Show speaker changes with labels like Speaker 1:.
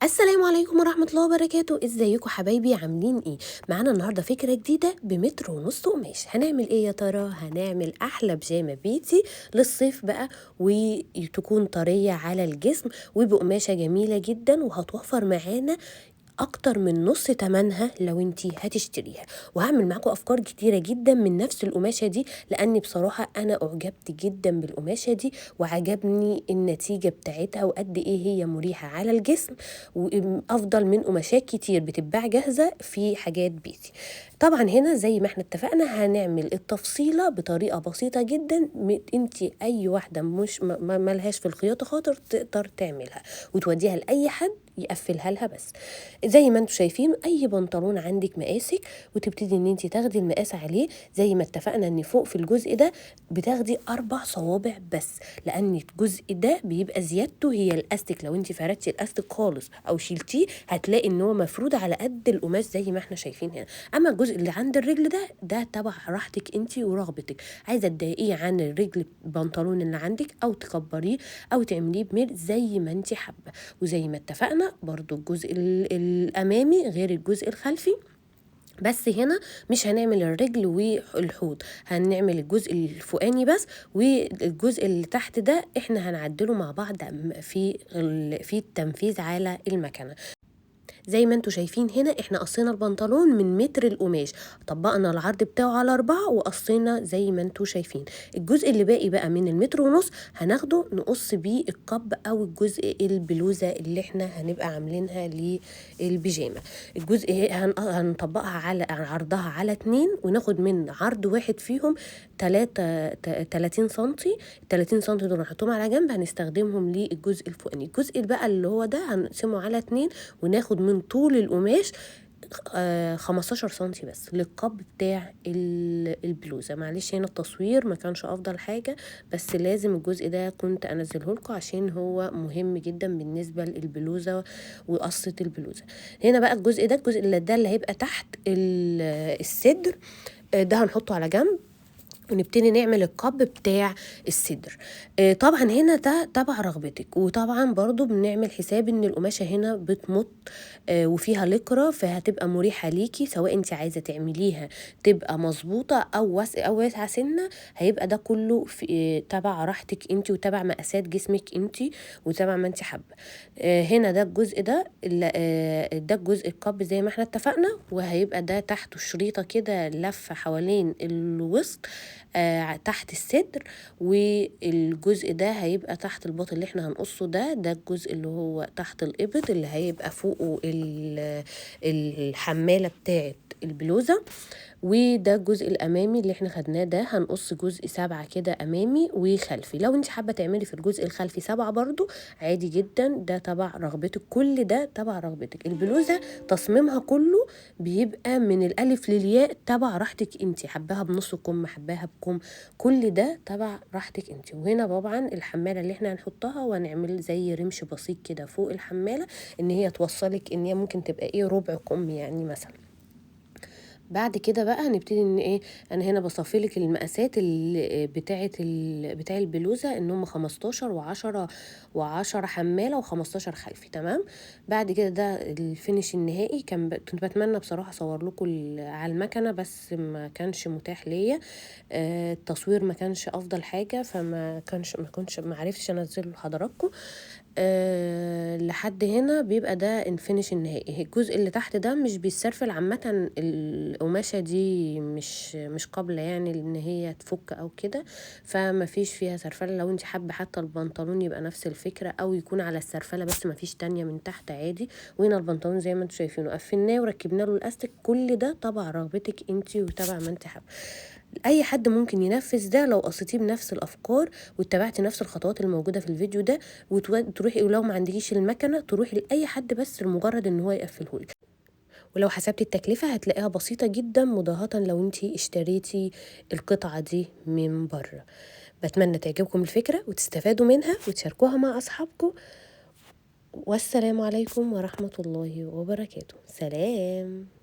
Speaker 1: السلام عليكم ورحمة الله وبركاته. ازيكم حبايبي، عاملين ايه؟ معانا النهاردة فكرة جديدة بمتر ونص قماش. هنعمل ايه يا ترى؟ هنعمل احلى بيجامة بيتي للصيف بقى، وتكون طرية على الجسم وبقماشة جميلة جدا، وهتوفر معانا اكتر من نص تمنها لو انتي هتشتريها. وهعمل معاكم افكار كتيرة جدا من نفس القماشه دي، لان بصراحة انا اعجبت جدا بالقماشه دي وعجبني النتيجة بتاعتها وقد ايه هي مريحه على الجسم، وافضل من قماشات كتير بتتباع جاهزة في حاجات بيتي. طبعا هنا زي ما احنا اتفقنا هنعمل التفصيله بطريقة بسيطة جدا، انتي اي واحدة مش ملهاش في الخياطة خاطر تقدر تعملها وتوديها لاي حد يقفلها لها. بس زي ما انتم شايفين اي بنطلون عندك مقاسك، وتبتدي ان انت تاخدي المقاس عليه. زي ما اتفقنا ان فوق في الجزء ده بتاخدي 4 صوابع بس، لان الجزء ده بيبقى زيادته هي الاستك. لو انت فردتي الاستك خالص او شيلتيه هتلاقي ان هو مفرود على قد القماش زي ما احنا شايفين هنا. اما الجزء اللي عند الرجل ده تبع راحتك انت ورغبتك، عايزه تضايقيه عن الرجل البنطلون اللي عندك او تكبريه او تعمليه بميل زي ما انت حابة. وزي ما اتفقنا برضو الجزء الأمامي غير الجزء الخلفي، بس هنا مش هنعمل الرجل والحوض، هنعمل الجزء الفوقاني بس، والجزء اللي تحت ده احنا هنعدله مع بعض في التنفيذ على المكنة. زي ما انتوا شايفين هنا احنا قصينا البنطلون من متر القماش، طبقنا العرض بتاعه على 4 وقصينا زي ما انتوا شايفين. الجزء اللي باقي بقى من المتر ونص هناخده نقص بيه القب او الجزء البلوزة اللي احنا هنبقى عاملينها للبيجامة. الجزء هنطبقها على عرضها على 2، وناخد من عرض واحد فيهم 30 سنتي. 30 سنتي دول هنحطهم على جنب، هنستخدمهم للجزء الفوقاني. الجزء بقى اللي هو ده هنقسمه على 2، وناخد من طول القماش 15 سنتي بس للقب بتاع البلوزة. معلش هنا التصوير ما كانش افضل حاجة، بس لازم الجزء ده كنت انزله لكم عشان هو مهم جدا بالنسبة للبلوزة وقصة البلوزة. هنا بقى الجزء ده، الجزء اللي ده اللي هيبقى تحت الصدر، ده هنحطه على جنب ونبتدي نعمل القب بتاع الصدر. طبعا هنا ده تبع رغبتك، وطبعا برضو بنعمل حساب ان القماشة هنا بتمط، وفيها لكرة، فهتبقى مريحة ليكي سواء انت عايزة تعمليها تبقى مظبوطة او واسعة سنة. هيبقى ده كله تبع راحتك انت وتبع مقاسات جسمك انت وتبع ما انت حابة. هنا ده الجزء ده، ده الجزء القب زي ما احنا اتفقنا، وهيبقى ده تحته شريطة كده لفة حوالين الوسط، تحت الصدر، والجزء ده هيبقى تحت الباط اللي احنا هنقصه ده الجزء اللي هو تحت الابط اللي هيبقى فوقه الحمالة بتاعت البلوزة. وده الجزء الامامي اللي احنا خدناه، ده هنقص جزء 7 كده امامي وخلفي. لو انت حابة تعملي في الجزء الخلفي 7 برضو عادي جدا، ده تبع رغبتك، كل ده تبع رغبتك. البلوزة تصميمها كله بيبقى من الالف للياء تبع راحتك انت، حباها بنص كم حباها بكم، كل ده تبع راحتك انت. وهنا طبعا الحمالة اللي احنا هنحطها، وهنعمل زي رمش بسيط كده فوق الحمالة ان هي توصلك ان هي ممكن تبقى ايه ربع كم يعني مثلا. بعد كده بقى هنبتدي ان ايه، انا هنا بصفيلك المقاسات اللي بتاعه بتاع البلوزة ان هم 15 و10 حماله و15 خلفي، تمام. بعد كده ده الفينش النهائي. كنت بتمنى بصراحة اصور لكم على المكنه، بس ما كانش متاح ليا، التصوير ما كانش افضل حاجة، فما كانش ما كنتش ما عرفتش انزله لحضراتكم. لحد هنا بيبقى ده ال finish النهائي. الجزء اللي تحت ده مش بيتسرفل عامة، القماشه دي مش قابله يعني ان هي تفك او كده، فما فيش فيها سرفله. لو انت حابة حتى البنطلون يبقى نفس الفكرة، او يكون على السرفله بس ما فيش تانية من تحت عادي. وهنا البنطلون زي ما انتم شايفينه قفلناه وركبنا له الاستك. كل ده تبع رغبتك انت وتبع ما انت حابة. اي حد ممكن ينفذ ده لو قصيتيه بنفس الافكار واتبعتي نفس الخطوات الموجودة في الفيديو ده، وتروحي ولو ما عندكيش المكنه تروحي لاي حد بس لمجرد ان هو يقفلهولك. ولو حسبتي التكلفة هتلاقيها بسيطة جدا مضاهاه لو انتي اشتريتي القطعة دي من بره. بتمنى تعجبكم الفكرة وتستفادوا منها وتشاركوها مع اصحابكم. والسلام عليكم ورحمة الله وبركاته. سلام.